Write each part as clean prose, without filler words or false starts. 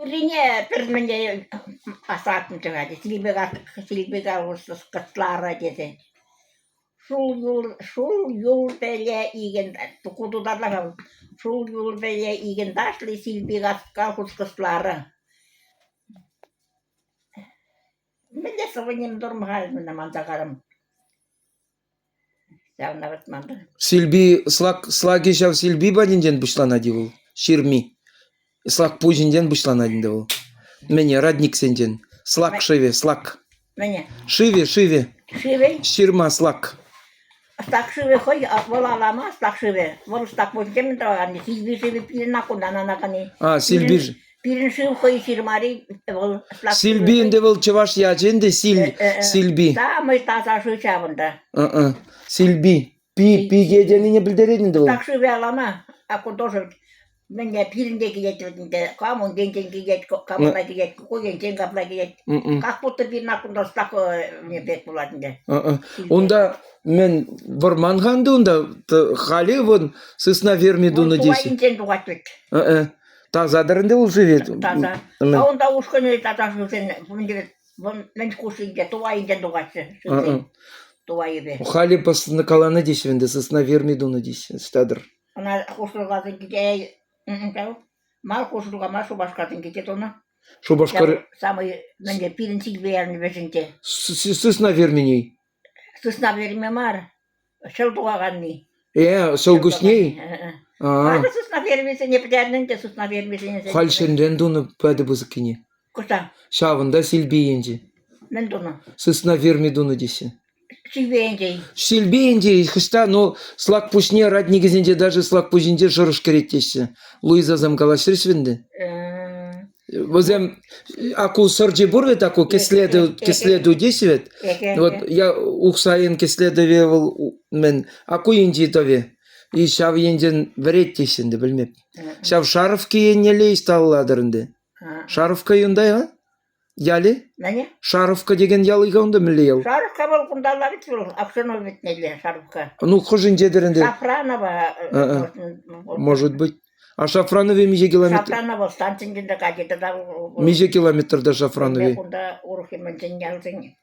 Юррине пӗр мӗнле асатнӑччӗ-ха Силпе кӑшларӗ тесе. Шул юр шул юр пӗле икӗн ку тутарла шул юр пӗле икӗн ташлы Силпи хускӑсларӗ. Мӗнле сӑвӑ ним турмӑ-ха манса карӑм. Ҫавна выртман та. Силпи Слак Слаки ҫав Силпи патӗнчен пуҫланать-и вӑл? Ҫырми. Слак пуҫӗнчен пуҫланать ӗнтӗ вӑл. Мӗне, родниксенчен. Слак шывӗ, Слак. Мӗне? Шывӗ, шывӗ. Шывӗ? Ҫырма Слак. Слак шывӗ хӑй, вӑл алама Слак шывӗ. Вӑл Слак пуҫӗнчен мӗн тӑваканни? Силпи шывӗ пирӗн аккунтан анаканни. А, Силпи Пирӗн шыв хӑй ҫырмари вӑл Силпи ӗнтӗ вӑл чӑваш ячӗ ӗнтӗ Сил, Силпи. Самый таса шыв ҫавӑнта. Силпи. Пи, пике тенине пӗлтерет ӗнтӗ вӑл. Так шывӗ алама, а ку тоже мӗне пирӗн те килет вӗт ӗнтӗ. Кам ун енчен килет, кам унта килет, ку енчен капла килет. Как будто пирӗн аккунта не пек пулать ӗнтӗ. Унта мӗн вӑрман-ха ӗнтӗ унта халӗ вӑн сысна ферми тунӑ теҫҫӗ. Енчен тухать вӗт. Таса-тӑр ӗнтӗ вӑл шывӗ. Таса. А унта ушкӑнӗ тата шывсен мӗн хушшинче тӑвайӗнчен тухаҫҫӗ шывсем. Тӑвайӗпе. Халӗ постоянно каланӑ теҫҫӗ ӗнтӗ, сысна ферми тунӑ теҫҫӗ, ӑҫта-тӑр. Ӑна Хушӑлкасенче мар Хушӑлка мар Шупашкарсенче тунӑ. Шупашкар... Самый мӗнле пирӗн силпе ярнӑ вӗҫӗнче. Сысна фермине. Сысна ферми мар, ҫӑл тухаканни. Э, ҫӑл куҫне? Халӗ сысна фермисене пӗтернӗ ӗнтӗ, сысна фермисене. Халь ҫӗнрен тунӑ пӗтӗ пысӑккине. Кӑҫта? Ҫавӑнта Силпи енче. Мӗн тунӑ? Сысна ферми тунӑ теҫҫӗ. Силпи енче. Силпи енче хӑҫта, но Слакпуҫне родникӗсенче даже Слакпуҫӗнче шӑрӑш кӗрет теҫҫӗ. Луизасем калаҫрӗҫ ӗнтӗ. Вӗсем аку сӑрчӗ пур вӗт, аку кӗслету, кӗслету теҫҫӗ вӗт. Вот я Ухсайӑн кӗслетӑвӗ вӑл мӗн аку енчи тӑвӗ. И ҫав енчен вӗрет теҫҫӗ ӗнтӗ, пӗлмеп. Ҫав Шаровки еннелле ӑҫталлатӑр ӗнтӗ. Шаровка юнта-и-ха? Ялӗ? Мӗне? Шаровка текен ял-и-ха унта мӗнле ял? Шаровка вӑл кунталла вӗт вӑл, Аксенов вӗтнелле Шаровка. Ну, хӑшӗнче-тӗр ӗнтӗ? Шафранова. Может быть. А Шафранове миҫе километр? Шафранова станцинчен те качӗ тата. Миҫе километрта Шафранове? Кунта урӑх мӗншӗн ялсен.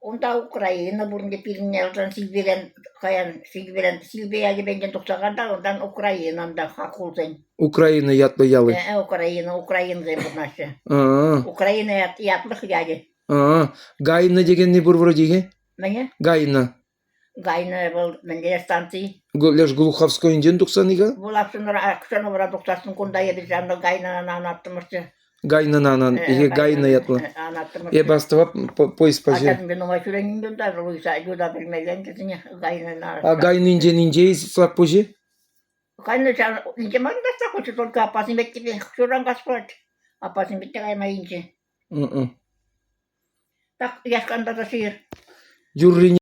Унта Украина пурӑнчӗ пирӗн ялтан Силпирен каян Силпирен Силпе ялӗпенчен тухса кайнӑ унтан Украина унта Хакулсен. Украина ятлӑ ялӗ. Э, Украина, украинсем пурӑнаҫҫӗ. Украина ятлӑх ялӗ. Гайна декенни пур вроде Мӗне? Гайна. Гайна вӑл мӗнле станци? Леш Глуховскойӗнчен тухсан-и-ха? Вӑл Аксеновра тухсассӑн кунта эпир ҫавна Гайнана анаттӑмӑрччӗ. Гайнана анан, е Гайна ятлӑ. Эп астӑвап поездпа ҫе. Ачасемпе нумай ҫӳренӗ унта, Луиза юта пӗлмелле ӗнтӗ Гайнана. А Гайнинчен инҫе-и Слакпуҫӗ? Кайнӑ ҫав инҫе мар та Слакпуҫӗ, только аппасем пек ҫуран кас пулать. Аппасем пек те кайма инҫе. Так, яшкан тата сиыр. Юррине.